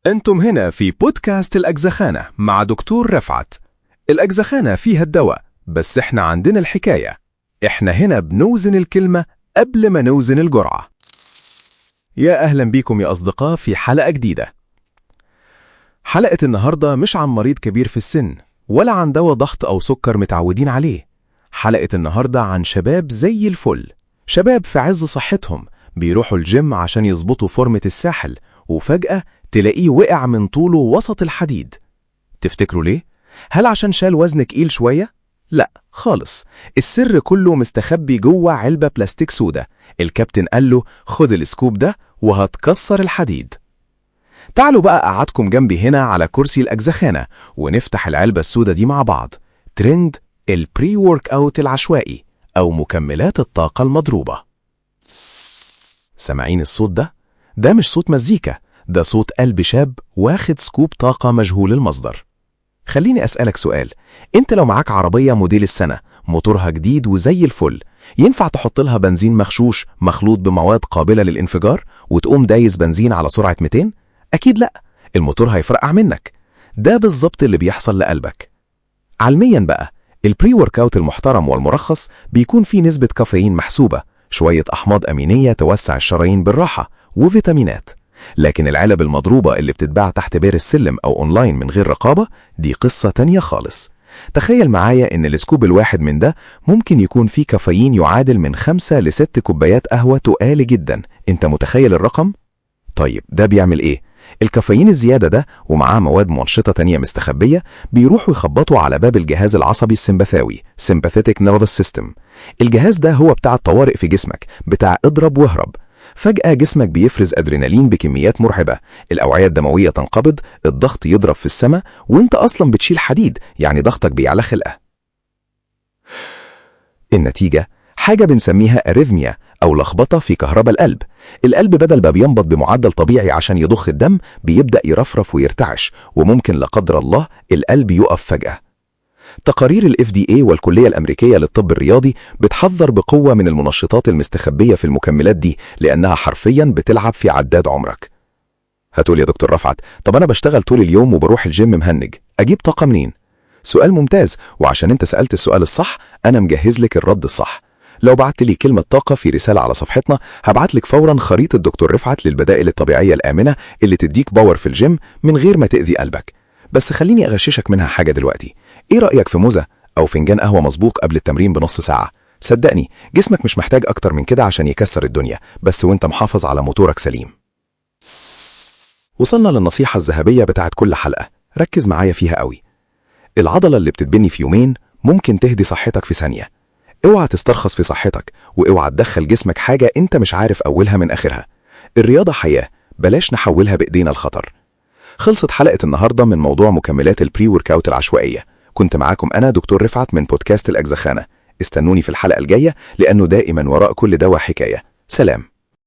أنتم هنا في بودكاست الأجزخانة مع دكتور رفعت. الأجزخانة فيها الدواء، بس احنا عندنا الحكاية. احنا هنا بنوزن الكلمة قبل ما نوزن الجرعة. يا أهلا بيكم يا أصدقاء في حلقة جديدة. حلقة النهاردة مش عن مريض كبير في السن، ولا عن دواء ضغط أو سكر متعودين عليه. حلقة النهاردة عن شباب زي الفل، شباب في عز صحتهم، بيروحوا الجيم عشان يظبطوا فورمة الساحل، وفجأة تلاقيه وقع من طوله وسط الحديد. تفتكروا ليه؟ هل عشان شال وزن تقيل شوية؟ لا خالص، السر كله مستخبي جوه علبة بلاستيك سودة. الكابتن قال له خد ال scoop ده وهتكسر الحديد. تعالوا بقى أقعدكم جنبي هنا على كرسي الأجزخانة ونفتح العلبة السودة دي مع بعض. ترند ال pre-workout العشوائي أو مكملات الطاقة المضروبة. سامعين الصوت ده؟ ده مش صوت مزيكا، ده صوت قلب شاب واخد scoop طاقة مجهول المصدر. خليني أسألك سؤال، أنت لو معاك عربية موديل السنة، موتورها جديد وزي الفل، ينفع تحط لها بنزين مغشوش مخلوط بمواد قابلة للانفجار وتقوم دايس بنزين على سرعة 200؟ أكيد لأ، الموتور هيفرقع منك. ده بالظبط اللي بيحصل لقلبك. علميا بقى، ال pre-workout المحترم والمرخص بيكون فيه نسبة كافيين محسوبة، شوية أحماض أمينية توسع الشرايين بالراحة، وفيتامينات. لكن العلب المضروبة اللي بتتباع تحت بير السلم أو أونلاين من غير رقابة، دي قصة تانية خالص. تخيل معايا إن ال scoop الواحد من ده ممكن يكون فيه كافيين يعادل من 5 ل6 كوبايات قهوة تقال جدا. أنت متخيل الرقم؟ طيب ده بيعمل إيه؟ الكافيين الزيادة ده ومعاه مواد منشطة تانية مستخبية بيروحوا يخبطوا على باب الجهاز العصبي السمبثاوي، sympathetic nervous system. الجهاز ده هو بتاع الطوارئ في جسمك، بتاع اضرب واهرب. فجأة جسمك بيفرز أدرينالين بكميات مرعبة، الأوعية الدموية تنقبض، الضغط يضرب في السماء، وانت أصلا بتشيل حديد، يعني ضغطك بيعلى خلقة. النتيجة حاجة بنسميها arrhythmia أو لخبطة في كهرباء القلب. القلب بدل ما بينبض بمعدل طبيعي عشان يضخ الدم، بيبدأ يرفرف ويرتعش، وممكن لا قدر الله القلب يقف فجأة. تقارير ال FDA والكلية الأمريكية للطب الرياضي بتحذر بقوة من المنشطات المستخبية في المكملات دي، لأنها حرفيا بتلعب في عداد عمرك. هتقول يا دكتور رفعت، طب أنا بشتغل طول اليوم وبروح الجيم مهنج، أجيب طاقة منين؟ سؤال ممتاز، وعشان انت سألت السؤال الصح أنا مجهز لك الرد الصح. لو بعت لي كلمة طاقة في رسالة على صفحتنا، هبعت لك فورا خريطة دكتور رفعت للبدائل الطبيعية الآمنة اللي تديك power في الجيم من غير ما تأذي قلبك. بس خليني أغششك منها حاجة دلوقتي. إيه رأيك في موزة أو فنجان قهوة مسبوق قبل التمرين بنص ساعة؟ صدقني جسمك مش محتاج أكتر من كده عشان يكسر الدنيا، بس وانت محافظ على موتورك سليم. وصلنا للنصيحة الذهبية بتاعت كل حلقة، ركز معايا فيها قوي. العضلة اللي بتتبني في يومين ممكن تهدي صحتك في ثانية. اوعى تسترخص في صحتك، واوعى تدخل جسمك حاجة انت مش عارف أولها من آخرها. الرياضة حياة، بلاش نحولها بإيدينا الخطر. خلصت حلقة النهاردة من موضوع مكملات ال pre-workout العشوائية. كنت معاكم أنا دكتور رفعت من بودكاست الأجزخانة. استنوني في الحلقة الجاية، لأنه دائما وراء كل دواء حكاية. سلام.